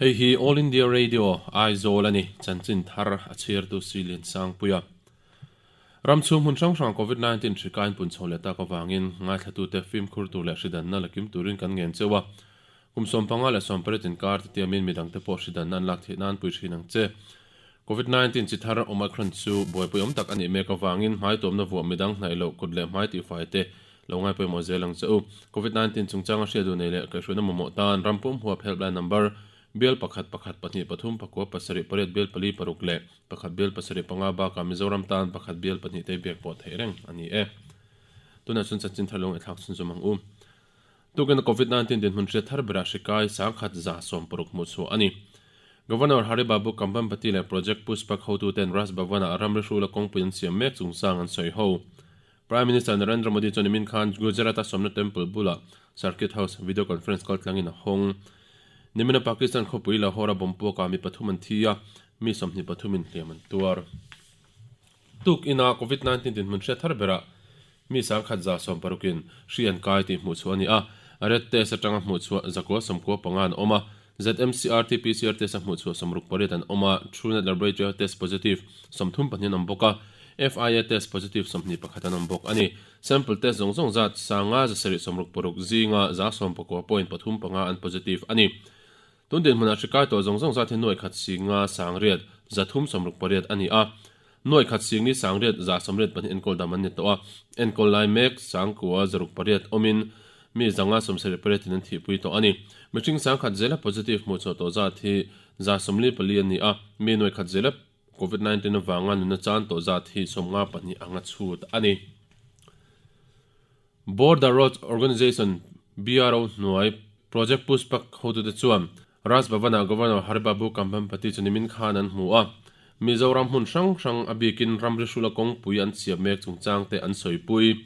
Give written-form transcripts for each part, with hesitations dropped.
Hei hi All India Radio, Aizawl a ni, chanchin thar a chhiartu Silian Sangpuia. Ram chhung hmun hrang hrang Covid 19 hri kain pun chho leh tak avangin ngaithlatute fimkhur tur leh hridanna la kim turin kan ngen cheu a. Kum 15 leh 18 inkar te tiamin midangte pawh hridanna an lak theih nan pui thin ang che. Covid 19 chi thar Omicron chu buaipui awm tak a nih mek avangin hmai tuamna vuah midang hnaih loh kut leh hmai tihfai te lo ngai pawimawh zel ang che u. Covid 19 chungchanga hriat duh nei leh kaihhruaina mamawh tan ram pum huap helpline number bial pakhat pakhat pahnih pathum pakua pasarih pariat bial pali paruk leh pakhat bial pasarih panga bakah Mizoram tan pakhat bial pahnih te biak pawh theih reng a ni e. Tunah chuan chanchin thar lo ngaihthlak chhunzawm ang u. Tukin Covid 19 dinhmun hriat thar berah hri kai sangkhat 160 hmuh chhuah a ni. Governor Hari Babu Kambhampati leh Project Pushpak hotuten Raj Bhavan-ah ramri hrula kawngpui an siam mek chungchang an sawi ho. Prime Minister Narendra Modi chuan nimin khan Gujarat-a Somnath Temple bulah Circuit House video conference kaltlangin a hawng. Nimina Pakistan khawpui Lahore-a bomb puakah mi pathum an thi a, mi 23 in hliam an tuar. Tuk ina Covid 19 dinhmun hriat thar berah mi 1160 in hri an kai tih hmuh chhuah a ni a, red test atanga hmuh chhuah 995 an awm a, ZMC RT-PCR test a hmuh chhuah 68 an awm a, Truenat Laboratory test positive 34 an awm bawk a, FIA test positive 21 an awm bawk a ni. Sample test zawng zawng zat sanga 766 zinga 19.35 an positive a ni. Tun dinhmunah hri kai tawh zawng zawng zat hi nuai khat singa sangriat 368 a ni a, nuai khat singli sangriat 182 enkawl dam an ni tawh a, enkawl lai mek sangkua 608 awmin mi zanga 78 in an thihpui tawh a ni. Mihring sangkhat zela positive hmuh chhuah tawh zat hi 44 a ni a, mi nuai khat zela Covid 19 avanga nuna chan tawh zat hi 52 anga chhut a ni. Border Roads Organisation, BRO, hnuai Project Pushpak hotute chuan Raj Bhavan-ah Governor Hari Babu Kambhampati chu nimin khan an hmu a, Mizoram hmun hrang hrang a bikin ramri hrula kawngpui an chhiap mek chungchang te an sawipui.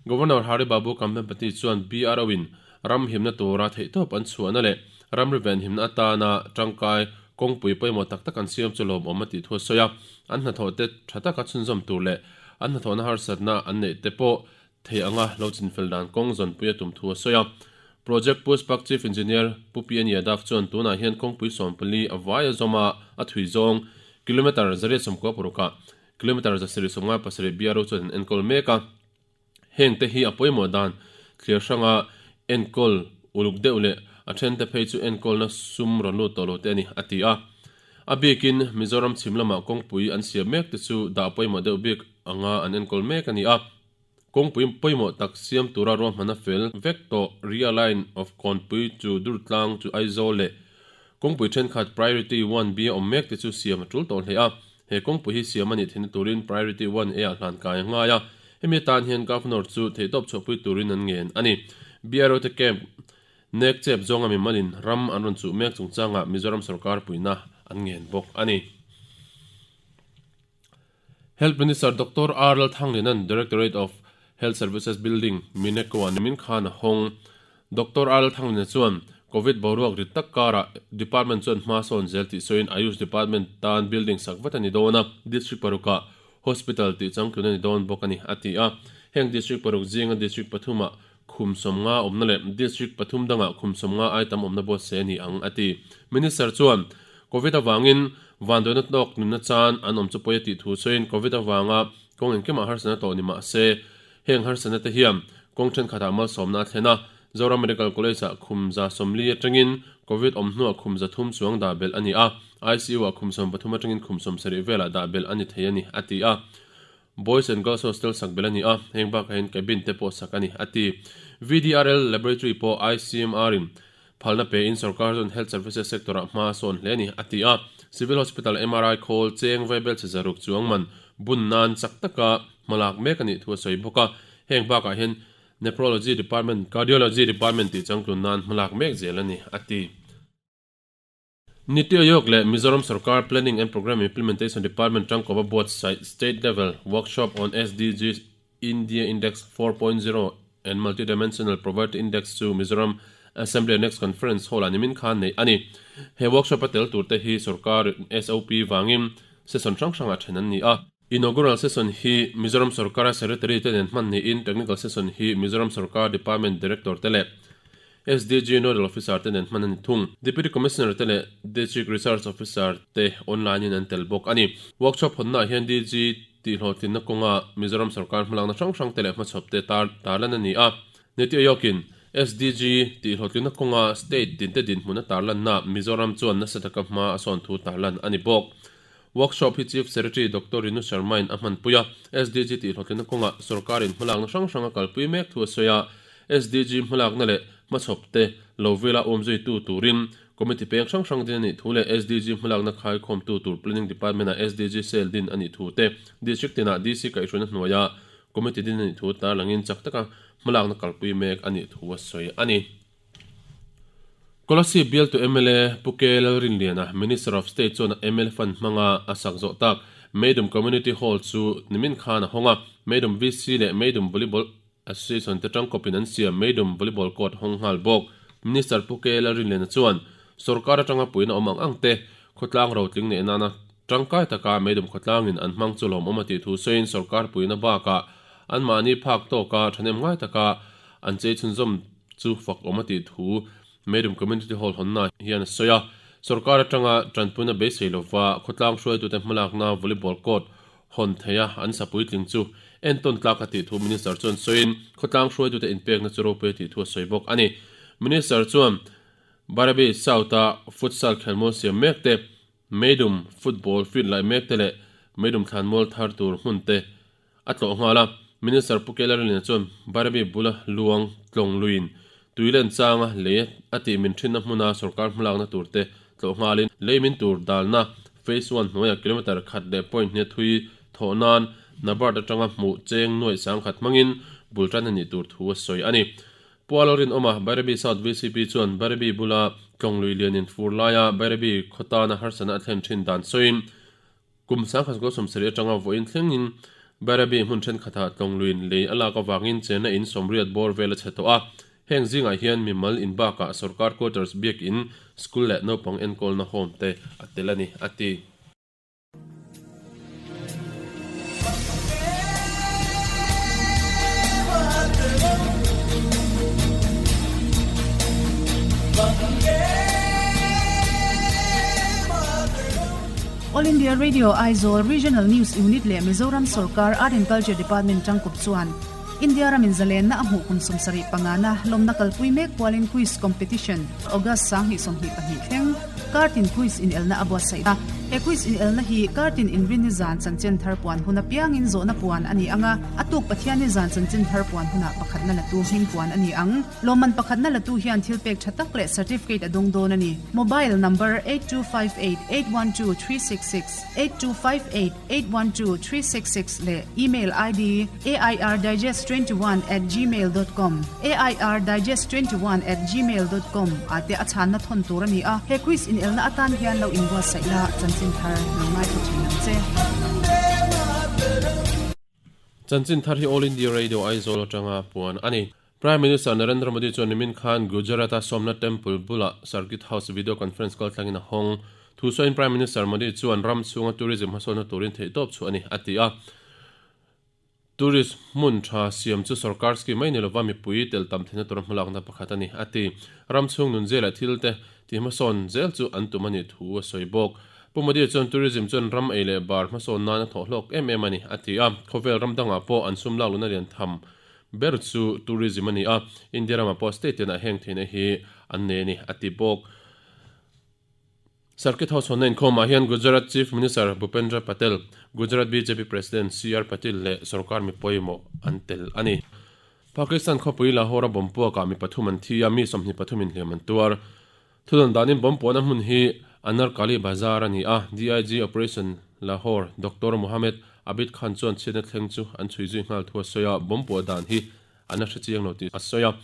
Governor Hari Babu Kambhampati chuan BRO-in ram himna tura theihtawp an chhuahna leh ramri venhimna atana tangkai kawngpui pawimawh tak tak an siam chu lawmawm a tih thu a sawi a, an hnathawh te tha taka chhunzawm tur leh an hnathawhna harsatna an neih te pawh thei anga lo chinfel dan kawng zawnpui a tum thu a sawi a. Project Pushpak Chief Engineer Pu PN Yadav chuan tunah hian kawngpui 14 a vai a zawm a, a thui zawng kilometre 196 ah kilometre 757 BRO chuan an enkawl mek a. Heng te hi a pawimawh dan thlir hranga enkawl uluk deuh leh a thente phei chu enkawlna sum rawn lut tawh lo te a ni, a ti a. A bikin Mizoram chhim lamah kawngpui an siam mek te chu dah pawimawh deuh bik anga an enkawl mek a ni a. Kawngpui pawimawh tak siam tura ruahmanna fel vek tawh Realign of Kawnpui chu Durtlang chu Aizawl leh kawngpui thenkhat Priority One B a awm mek te chu siam a tul tawh hle a. He kawngpui hi siam a nih theihna turin Priority One A ah hlan kai a ngai a, hemi atan hian Governor chu theihtawp chhuahpui turin an ngen a ni. BRO te camp nek chep zawnga mimalin ram an rawn chuh mek chungchangah Mizoram sorkar puihna an ngen bawk a ni. Health Minister Doctor R Lalthangliana'n Directorate of Health Services Building, Mineko-ah nimin khan a hawng. Doctor R Lalthangliana chuan Covid boruak rit tak karah Department chuan hma sawn zel tih sawiin Ayush Department tan building sak vat a ni dawn a, District parukah Hospital tih changtlun a ni dawn bawk a ni, a ti a. Heng District paruk zinga District pathumah khum 50 awmna leh District pathum dangah khum 50 ai tam awmna buatsaih a ni ang, a ti. Minister chuan Covid avangin vanduaina tawk nunna chan an awm chu pawi a tih thu sawiin Covid avanga kawng engkimah harsatna tawh ni mah se heng harsatna te hian kawng thenkhatah malsawmna a thlen a, Zoram Medical College-ah khum 140 atangin Covid awm hnuah khum 300 chuang dah belh a ni a, ICU-ah khum 13 atangin khum 70 velah dah belh a ni thei a ni, a ti a. Boys and Girls Hostel sak belh a ni a, heng bakah hian cabin te pawh sak a ni, a ti. VDRL Laboratory pawh ICMR-in phalna pein sorkar chuan Health Services sector-ah hma a sawn hle a ni, a ti a. Civil Hospital MRI khawl cheng vaibel chhe zaruk chuang man bun nan chak taka hmalak mek a nih thu a sawi bawk a. Heng bakah hian Nephrology Department, Cardiology Department tih changtlun nan hmalak mek zel a ni, a ti. Niti Aayog leh Mizoram Sarkar Planning and Programme Implementation Department tangkawpa buatsaih State Level Workshop on SDGs India Index 4.0 and Multidimensional Poverty Index chu Mizoram Assembly Annex Conference Hall-ah nimin khan neih a ni. He workshop-a tel turte hi sorkar SOP vangin session hrang hrangah then an ni a. Inaugural session hi Mizoram Sarkara Secretary te nen hman niin Technical session hi Mizoram Sarkar Department Director te leh. SDG Nodal Officer te nen hman a ni thung. Deputy Commissioner te leh District Research Officer te online in an tel bawk a ni. Workshop hawnnaah hian DG tihhlawhtlinna kawnga Mizoram sorkar hmalakna hrang hrang te leh hmachhawp te tar tarlan a ni a. Niti Aayog-in SDG tihhlawhtlinna kawnga state tinte dinhmun a tarlanna Mizoram chuan nasa taka hma a sawn thu tarlan a ni bawk. Workshop hi Chief Secretary Doctor Rinu Sharma-in a hmanpui a, SDG tihhlawhtlinna kawngah sorkarin hmalakna hrang hrang a kalpui mek thu a sawi a, SDG hmalakna leh hmachhawp te lo vela awmzuitu turin Committee peng hrang hrang din a nih thu leh SDG hmalakna khaikhawmtu tur Planning Department-ah SDG Cell din a nih thu te, District tinah DC kaihhruaina hnuaia Committee din a nih thu tarlangin chak taka hmalakna kalpui mek a nih thu a sawi a ni. Kolasib bialtu mla Pu K Lalrinliana, Minister of State chuan a mla fund hmanga a sak zawh tak Meidum Community Hall chu nimin khan a hawng a, Meidum VC leh Meidum Volleyball Association te tangkawpin an siam Meidum Volleyball Court hawng nghal bawk. Minister Pu K Lalrinliana chuan sorkar atanga puihna awm ang ang te khawtlang rotling neih nana tangkai taka Meidum khawtlangin an hmang chu lawmawm a tih thu sawiin sorkar puihna bakah anmahni phak tawka thahnem ngai taka an chei chhunzawm chu fak awm a tih thu Meidum Community Hall hawnna hian a sawi a. Sorkar atanga tanpuina beisei lova khawtlang hruaitute hmalakna volleyball court hawn theia an sa puitling chu entawn tlak a tih thu Minister chuan sawiin khawtlang hruaitute inpekna chu ropui a tih thu a sawi bawk a ni. Minister chuan Barabi South-a futsal khelmual siam mek te, Meidum football field laih mek te leh Meidum thlanmual thar tur hmun te a tlawh nghal a. Minister Pu Kelarelina chuan Barabi bula luang tlawng luiin tui len changa lei a tih min thinna hmuna sorkar hmalakna tur te tlawh nghalin lei min tur dalna Phase One hnuaiah kilometre khat leh point hnia thui thawh nan NABARD atanga hmuh cheng nuaih sangkhat hmangin bul tan a nih tur thu a sawi a ni. Pu Lalrinawma, Bairabi South VCP chuan Bairabi bula tlawng lui lianin fur laia Bairabi khaw tana harsatna a thlen thin dan sawiin Kum 1970 atanga vawiin thlengin Bairabi hmun thenkhatah tlawngluin lei a lak avangin chenna in sawmriat bawr vel a chhe tawh a. Heng zingah hian mimal in bakah sorkar quarters, biak in, school leh naupang enkawlna home te a tel a ni, a ti. All India Radio Aizawl Regional News Unit leh Mizoram Sorkar Art and Culture Department tangkawp chuan India ramin zalenna a hmuh kum 75 na lawmna kalpui mek kualin Quiz Competition August 2022 thleng Kartin Quiz inelna a buatsaih a. He Quiz inelna hi Kartin inrinni zan chanchin thar puan hun apiangin zawhna puan a ni ang a, a tuk Pathianni zan chanchin thar puan hunah pakhatna latu hming puan a ni ang. Lawmman pakhatna latu hian thil pek tha tak leh certificate a dawng dawn a ni. Mobile number 8258812366, 8258812366 leh email ID airdigest21@gmail dot com, airdigest21@gmail dot com, ah te a chhanna thawn tur a ni a. He quiz inelna atan hian lo inbuatsaih la, chanchin thar lo ngaithla thin ang che. Chanchin thar hi All India Radio Aizawl atanga puan a ni. Prime Minister Narendra Modi chuan nimin khan Gujarat-a Somnath Temple bulah Circuit House video conference kaltlangin a hawng. Thu sawiin Prime Minister Modi chuan ram chhunga tourism hmasawnna turin theihtawp chhuah a ni, a ti a. Tourist hmun tha siam chu sorkar scheme mai ni lova mipui tel tam theihna tura hmalakna pakhat a ni, a ti. Ram chhung nun zela thil te tihhmasawn zel chu an tum a nih thu a sawi bawk. Pu Modi chuan tourism chuan ram ei leh bar hmasawn nan a thawh hlawk em em a ni, a ti a. Khawvel ram dangah pawh an sum lak luna lian tham ber chu tourism a ni a, India ramah pawh state tinah heng theihna hi an nei a ni, a ti bawk. Circuit House hawnna inkhawmah hian Gujarat Chief Minister Bhupendra Patel, Gujarat bjp President CR Patil leh sorkar mi pawimawh an tel a ni. Pakistan khawpui Lahore-a bomb puakah mi pathum an thi a, mi 23 in hliam an tuar. Thudawn danin bomb puahna hmun hi Anarkali Bazar a ni a, DIG Operation Lahore Doctor Mohammed Abid Khan chuan chhiatna thleng chu an chhui zui nghal thu a sawi a, bomb puah dan hi an la hre chiang lo tih a sawi a.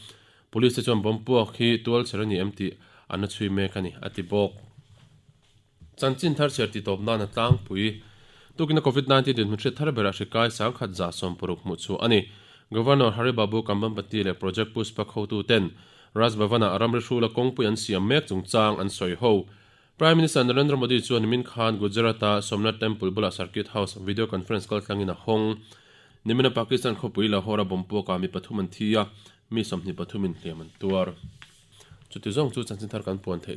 Police te chuan bomb puak hi tual chher a ni em tih an la chhui mek a ni, a ti bawk. Chanchin thar chhiar titawp nan a tlangpui. Tukina Covid 19 dinhmun hriat thar berah hri kai 1160 hmuh chhuah a ni. Governor Hari Babu Kambhampati leh Project Pushpak hotu ten Raj Bhavan-ah ramri hrula kawngpui an siam mek chungchang an sawi ho. Prime Minister Narendra Modi chuan nimin khan Gujarat-a Somnath Temple bulah Circuit House video conference kaltlangin a hawng. Nimina Pakistan khawpui Lahore-a bomb puakah mi pathum an thi a, mi 23 in hliam an tuar. Chuti zawng chu chanchin thar kan puan theih.